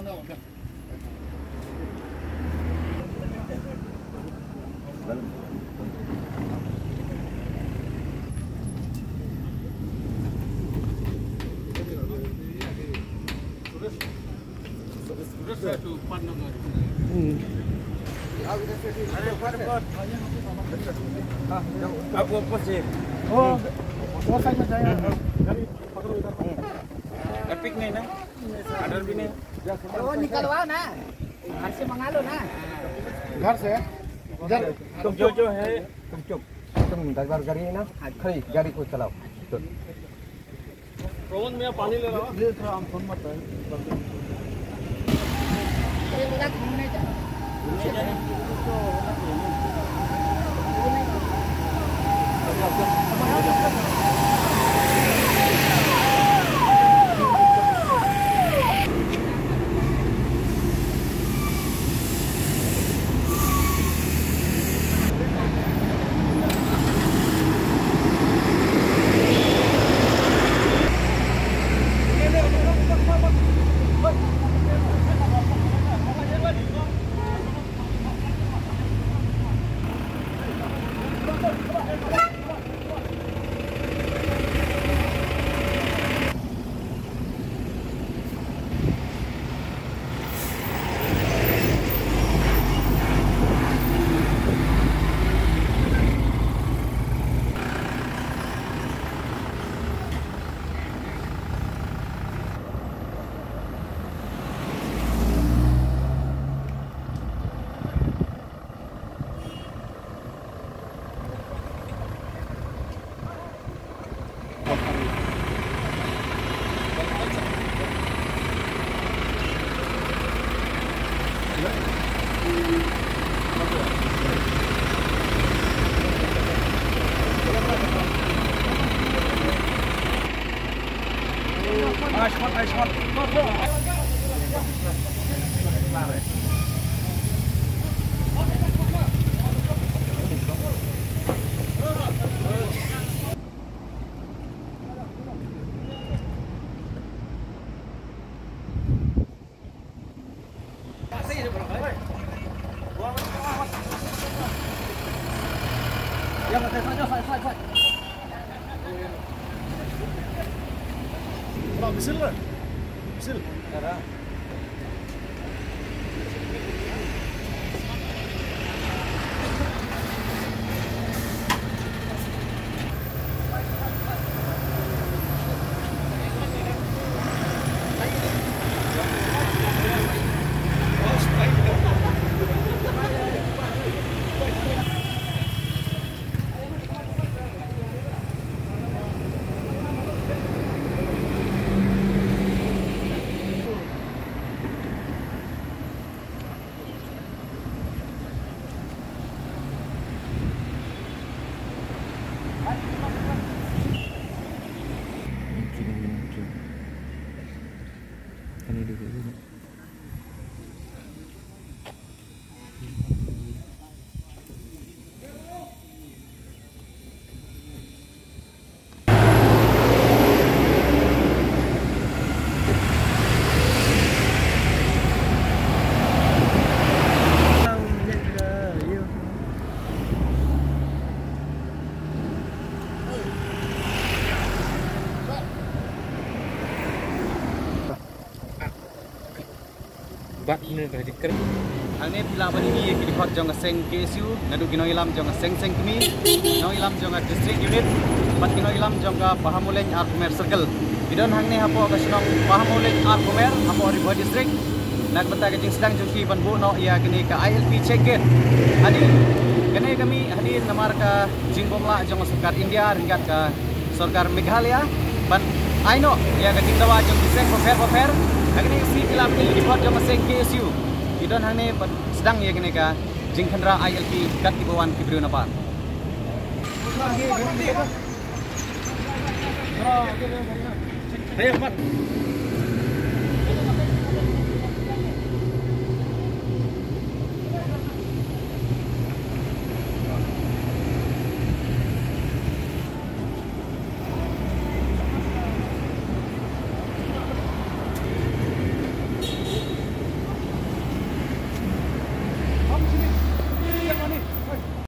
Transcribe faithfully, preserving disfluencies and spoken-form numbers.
आप वो ऊपर से। वो, वो साइड में जाएगा। गाड़ी पकड़ो इधर। एपिक नहीं ना? ऑर्डर भी नहीं। वो निकलवाओ ना, घर से मंगा लो ना। घर से? इधर तुम जो, जो है। तुम चुप। तुम ड्राइवर गाड़ी है ना? हाँ जी। खड़ी गाड़ी को चलाओ। चल। पवन, मैं पानी ले रहा हूँ। ले, थोड़ा हम फोन मत करें। ये बोला घूमने जाओ। घूमने जाओ। Hangne phi lah ban ïohi ïa ki dkhot jong ka seng K S U, naduh ki nongïalam jong ka seng seng kmie, nongïalam jong ka district unit, bad ki nongïalam jong ka Pahamulein Arkumer Circle. Ki don hangne hapoh ka shnong Pahamulein Arkumer, hapoh Ri Bhoi District. Na ka bynta ka jingsdang jong ki ban buh noh ïa kane ka I L P check gate. Hangne, kane ka mih hangne namar ka jingbymlah jong ka sorkar India ryngkat ka sorkar Meghalaya ban ai noh ïa ka jingdawa jong ki seng bapher bapher. Ha kane ka sngi phi lah ban ïohi ki dkhot jong ka seng K S U ki don hangne ban sdang ïa kane ka jingkhynra I L P kat kiba wan ki briew na bar. Hey, Ahmad.